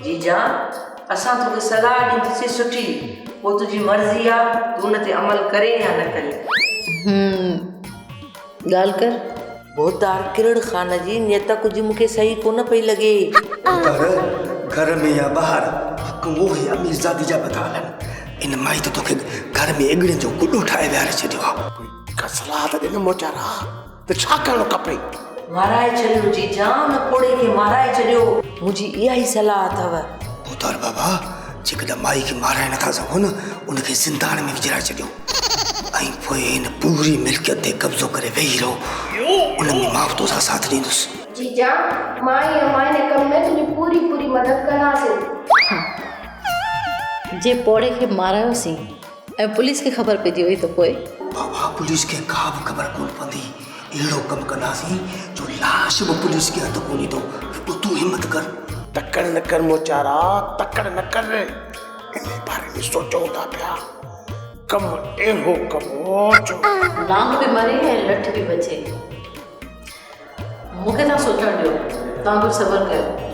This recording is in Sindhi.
جيجا، اسان توکي صلاح ڏينديسين سٺي، پوء تنهنجي مرضي آ تون ان تي عمل ڪرين يا نه ڪرين. هم، ڳالهه ڪر. ڀوتار ڪرڙ خان جي نيت ڪجهه مون کي صحيح ڪونه پئي لڳي. ڀوتار، گهر ۾ يا ٻاهر حڪم اهي اميرزادي جا پيا ٿا هلن. ان مائي ته توکي گهر ۾ اڳڙين جو گڏو ٺاهي ويهاري ڇڏيو آ. ڪوئي ڪا صلاح ته ڏي نه موچارا ته ڇا ڪرڻ کپي؟ مارائي ڇڏيو جيجا، ان پوڙهي کي مارائي ڇڏيو. منهنجي اها ئي صلاح اٿو. ڀوتار بابا، جيڪڏهن مائي کي مارائي نٿا سگهو نه، ان کي زندان ۾ وجهرائي ڇڏيو ۽ پوء هن پوري ملڪيت تي قبضو ڪري ويهي رهو. ان ۾ مان به توسان ساٿ ڏيندس. جيجا، مان ۽ امان هن ڪم ۾ تنهنجي پوري پوري مدد ڪنداسين. ها، جي پوڙهي کي مارايوسين ۽ پوليس کي خبر پئجي وئي ته پوء؟ بابا پوليس کي ڪا به خبر ڪونه پوندي. اهڙو ڪم ڪنداسين جو لاش به پوليس کي هٿ ڪونه ايندو. رڳو تون همت ڪر. تڪڙ نه ڪر موچارا، تڪڙ نه ڪر. انهي باري ۾ سوچون ٿا پيا. ڪم اهڙو ڪبو جو. نانگ به مري ۽ لٺ به بچي. مون کي توهان سوچڻ ڏيو. توهان ڪجهه صبر ڪيو.